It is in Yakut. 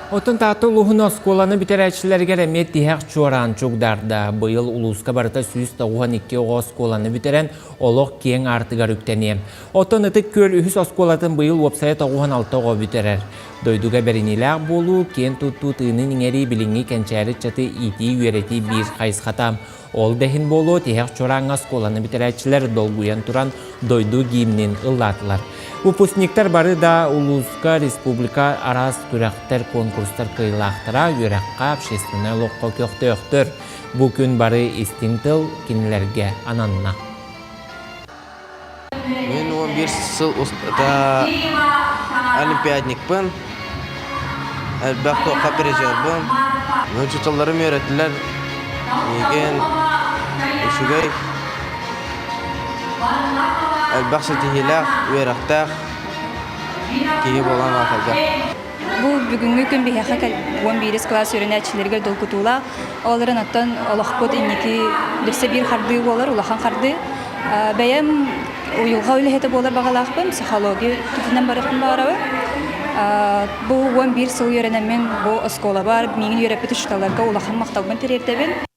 Оттон Таатта улууһун оскуоланы бүтэрээччилэригэр эмиэ тиһэх чуораан чугдаарда. Быйыл улууска барыта 192 оҕо оскуоланы бүтэрэн, олох киэҥ аартыгар үктэниэ. Оттон Ытык Күөл үһүс оскуолатын быйыл уопсайа 96 оҕо бүтэрэр. Дойдуга бэриниилээх буолуу, киэн туттуу тыынын иҥэрии билиҥҥи кэнчээри ыччаты иитии-үөрэтии биир хайысхата. Ол да иһин буолуо, тиһэх чорааҥҥа оскуоланы бүтэрээччилэр долгуйан туран дойду гимнин ыллаатылар. Выпускниктар бары да улууска, республика араас күрэхтэр, конкурстар кыайыылаахтара, үөрэххэ, общественнай олоххо көхтөөхтөр. Бу күн бары истиҥ тыл кинилэргэ ананна. Мин 11 сыл устата олимпиадникпын, элбэх туохха призербын. Учууталларым үөрэттилэр миигин үчүгэй, элбэх ситиһиилээх, үөрэхтээх киһи буолан аатырда. Бу бүгүҥҥү күн биһиэхэ 11 кылаас үөрэнээччилэригэр долгутуулаах. Ол эрэн оттон олохпут инники өссө биир хардыы буолар, улахан хардыы. Бэйэм уйулҕа үлэһитэ буолар баҕалаахпын, психология өттүнэн барыахпын баҕарабын. Бу 11 сыл үөрэнэммин бу оскуолабар миигин үөрэппит учууталларга улахан махталбын тириэрдэбин.